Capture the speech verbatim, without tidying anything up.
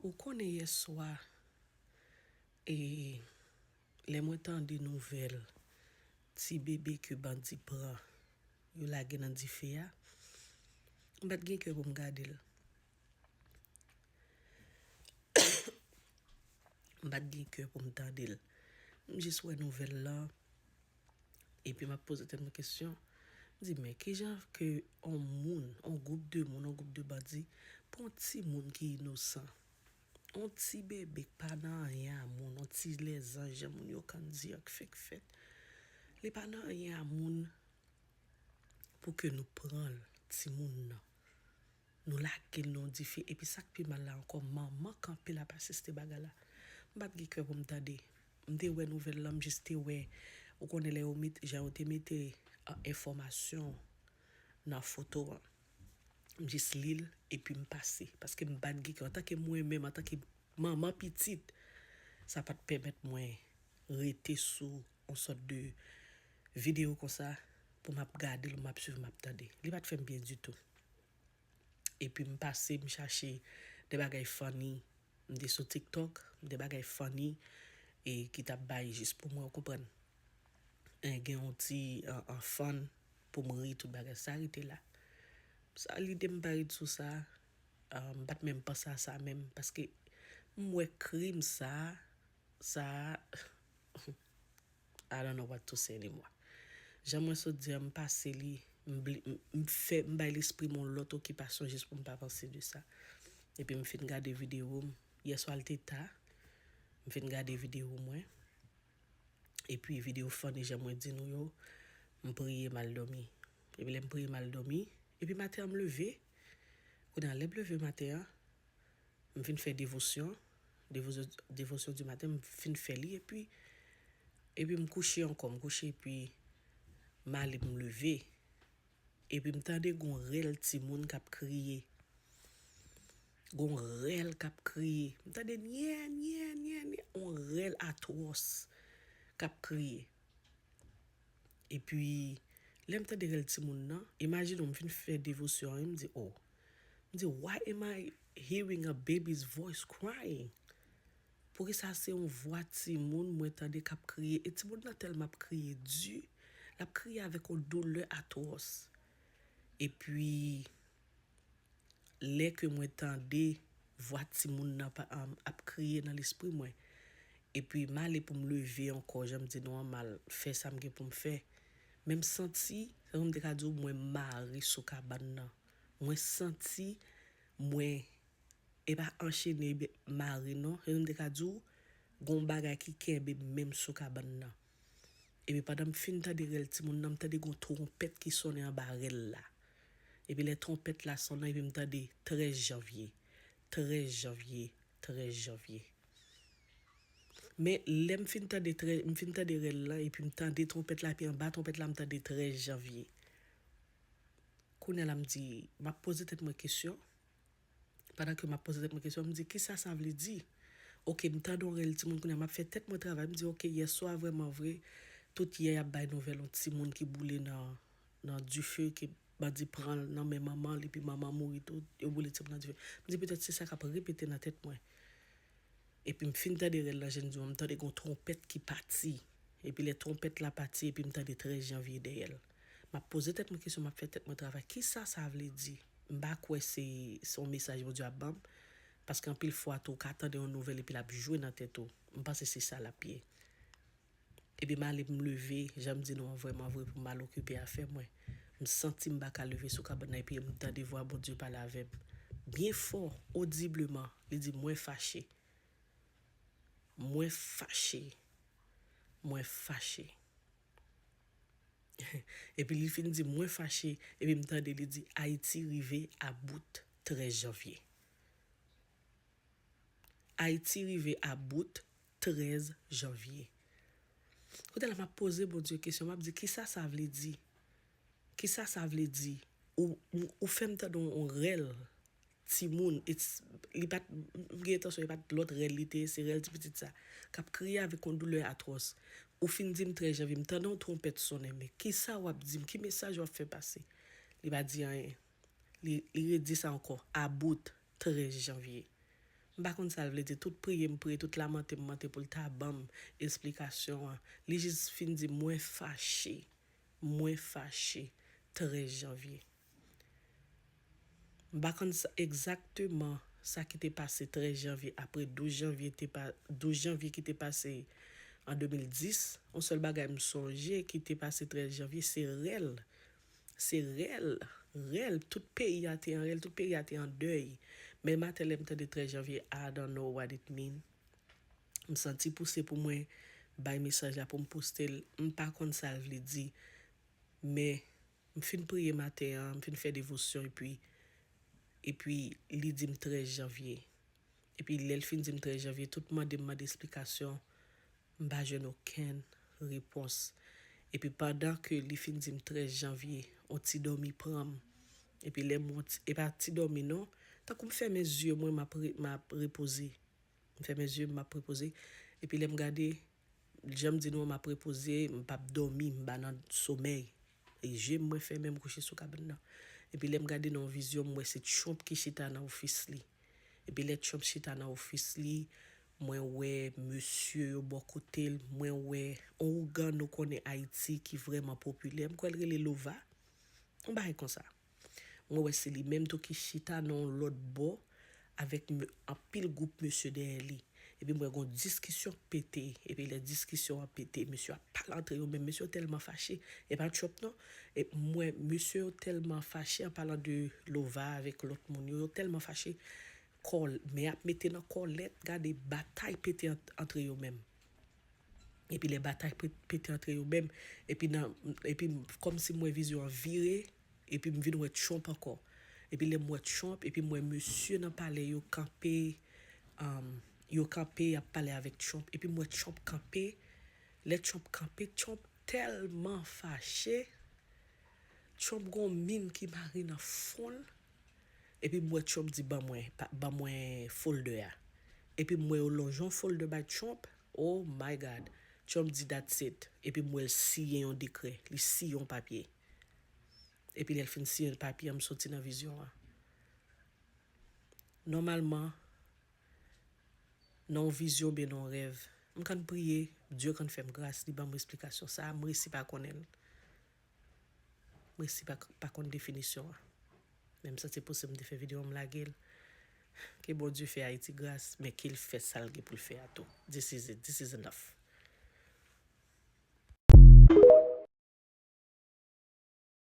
Ou konnen yè swa, e, lè mwen tande nouvèl ti bebe ke bandi pran, yo lage nan dife a, m pa t gen kè pou m gade l. M pa t gen kè pou m tande l. M jis wè nouvèl lan, epi m ap poze tèt mwen kesyon. M di, men kijan ke on moun, on gwoup de moun, on gwoup de bandi, pran on timoun ki inosan, on ti bebe k pa nan anyen a moun, on ti lèzanj, jan moun yo konn di an, k fèk fèt. Li pa nan anyen a moun pou ke nou pran l, timoun nan. Nou lage l nan dife, epi sa k pi mal la ankò, manman kanpe l ap asiste bagay la. M pa t gen kè pou m tande. M te wè nouvèl lan, m jis te wè, ou konnen lè yo met, jan yo te mete, a, enfòmasyon nan foto an. M jis li l, epi m pase. Paske m pa t gen kè. Antanke mwen menm, antanke manman pitit, sa pa t pèmèt mwen rete sou on sòt de videyo konsa pou m ap gade l, m ap swiv, m ap tande. Li pa t fè m byen ditou. Epi m pase, m chache de bagay funny. M te sou TikTok, de bagay funny, e ki t ap bay jis pou mwen, ou konprann. E gen yon ti, an, an fun pou m ri, tout bagay. Sa rete la. Sa, lide m pa ret sou sa, a, m pa t menm panse a sa menm, paske m wè krim sa, sa, I don't know what to say anymore. Jan mwen sot di a, m pase li, m bli-, m, m fè, m bay lespri m yon lòt okipasyon jis pou m pa panse de sa. Epi m fin gade videyo m. Yè swa l te ta, m fin gade videyo mwen. Epi videyo funny jan mwen di nou yo, m priye m al dòmi. Epi lè m priye m al dòmi, epi maten an m leve. Kounye a lè m leve maten an, m vin fè devosyon, devosyon, devosyon di maten, m fin fè li, epi, epi m kouche ankò, m kouche, epi m ale m leve, epi m tande gon rèl timoun k ap kriye. Gon rèl k ap kriye. M tande nyè, nyè, nyè, nyè, on rèl atwòs k ap kriye. Epi, lè m tande rèl timoun nan, imajine w, m fin fè devosyon an, m di, oh. M di, why am I hearing a baby's voice crying? Poukisa se yon vwa timoun mwen tande k ap kriye? E timoun nan tèlman ap kriye di, l ap kriye avèk yon doulè atwòs. Epi, lè ke mwen tande vwa timoun nan pa, um, ap kriye nan lespri mwen, epi m ale pou m leve ankò, jan m di nou an, m al fè sa m gen pou m fè. Men m santi, se kòm m te ka di w, mwen mare sou kabann nan. Mwen santi, mwen, e pa anchene, mare non, se kòm m te ka di w, gon bagay ki kenbe m menm sou kabann nan. Epi pandan m fin tande rèl timoun nan, m tande gon twonpèt ki sonnen anba rèl la. Epi lè twonpèt la sonnen, epi m tande trèz janvye, trèz janvye, trèz janvye. Men lè m fin tande trè-, m fin tande rèl la, epi m tande twonpèt la, epi anba twonpèt la, m tande trèz janvye. Kounye a la, m di, m ap poze tèt mwen kesyon. Pandan ke m ap poze tèt mwen kesyon, m di, kisa sa vle di? Oke, m tande yon rèl timoun kounye a, m ap fè tèt mwen travay. M di, oke, yè swa vrèman vre, tout yè y ap bay nouvèl yon timoun ki boule nan, nan dife, ke bandi pran l nan men manman l, epi manman mouri tou, yo boule timoun nan dife. M di, petèt se sa k ap repete nan tèt mwen. Epi m fin tande rèl la, jan m di w, m tande gon twonpèt ki pati. Epi lè twonpèt la pati, epi m tande trèz janvye dèyè l. M ap poze tèt mwen kesyon, m ap fè tèt mwen travay. Kisa sa vle di? M pa kwè se, se yon mesaj Bondye ap ban m. Paske anpil fwa tou, ou ka tande yon nouvèl epi l ap jwe nan tèt ou. M panse se sa l ap ye. Epi m ale m leve, jan m di nou an, vrèman vre, pou m al okipe afè mwen. M santi m pa ka leve sou kabann nan, epi m tande vwa Bondye pale avè m. Byen fò, odibleman, li di, mwen fache. Mwen fache. Mwen fache. Epi li fin di, mwen fache, epi m tande li di, Ayiti rive a bout trèz janvye. Ayiti rive a bout trèz janvye. Kounye a la, m ap poze Bondye kesyon, m ap di, kisa sa vle di? Kisa sa vle di? Ou, ou, ou fè m tande yon, yon rèl timoun, it's, li pa t, m gen entansyon, li pa t lòt rèl li te ye, se rèl ti pitit sa, k ap kriye avèk yon doulè atwòs. Ou fin di m trèz janvye, m tande yon twonpèt sonnen, men kisa w ap di m? Ki mesaj w ap fè pase? Li pa di anyen. Li, li redi sa ankò, about trèz janvye. M pa konn sa l vle di. Tout priye m priye, tout lamante m mante pou l ta ban m esplikasyon an. Li jis fin di, "Mwen fache. Mwen fache." Trèz janvye. M pa konn sa, egzakteman sa ki te pase trèz janvye, apre douz janvye te pa, douz janvye ki te pase an de mil dis. Yon sèl bagay m sonje ki te pase trèz janvye, se rèl. Se rèl, rèl. Tout peyi a te an rèl, tout peyi a te an dèy. Men maten, lè m tande trèz janvye, I don't know what it mean. M santi pouse pou mwen bay mesaj la, pou m poste l. M pa konn sa l vle di. Men m fin priye maten an, m fin fè devosyon, epi, epi li di m trèz janvye. Epi lè l fin di m trèz janvye, tout mande m mande esplikasyon, m pa jwenn okenn repons. Epi pandan ke li fin di m trèz janvye, on ti dòmi pran m. Epi lè m on ti, e pa ti dòmi non, tankou m fèmen zye mwen, m ap re-, m ap repoze. M fèmen zye m, m ap repoze. Epi lè m gade, jan m di nou an, m ap repoze, m p ap dòmi, m pa nan somèy. E je m mwen fèmen, m kouche sou kabann nan. Epi lè m gade nan yon vizyon, m wè se Trump ki chita nan ofis li. Epi lè Trump chita nan ofis li, mwen wè mesye yo bò kote l, mwen wè yon ougan nou konnen Ayiti ki vrèman popilè, m kwè l rele Lova. Yon bagay konsa. Mwen wè se li menm tou ki chita nan yon lòt bò avèk m-, anpil gwoup mesye dèyè li. Epi m wè gon diskisyon k pete. Epi lè diskisyon an pete, mesye ap pale antre yo menm. Mesye yo tèlman fache. E pa Trump non. E m wè mesye yo tèlman fache, an palan de Lova avèk lòt moun yo, yo tèlman fache. Kòl-, men ap mete nan kòlèt, gade batay pete ant-, antre yo menm. Epi lè batay pe-, pete antre yo menm, epi nan, epi m-, kòmsi m wè vizyon an vire, epi m vin wè Trump ankò. Epi lè m wè Trump, epi m wè mesye nan palè yo kanpe, um, yo kanpe, y ap pale avèk Trump. Epi m wè Trump kanpe. Lè Trump kanpe, Trump tèlman fache. Trump gon min ki mare nan fwon l. Epi m wè Trump di, "Ban mwen, pa, ban mwen folder a." Epi m wè yo lonje yon folder bay Trump. Oh my God. Trump di, "That's it." Epi m wè l siyen yon dekrè. Li siyen yon papye. Epi lè l fin siyen papye an, m soti nan vizyon an. Nòmalman, nan yon vizyon oubyen nan yon rèv, m konn priye, Dye konn fè m gras, li ban m esplikasyon sa a, m resi pa konnen l. M resi pa, pa konn definisyon an. Men m santi pouse m te fè videyo, m lage l. Ke Bondye fè Ayiti gras, men ke l fè sa l gen pou l fè a tou. This is it. This is enough.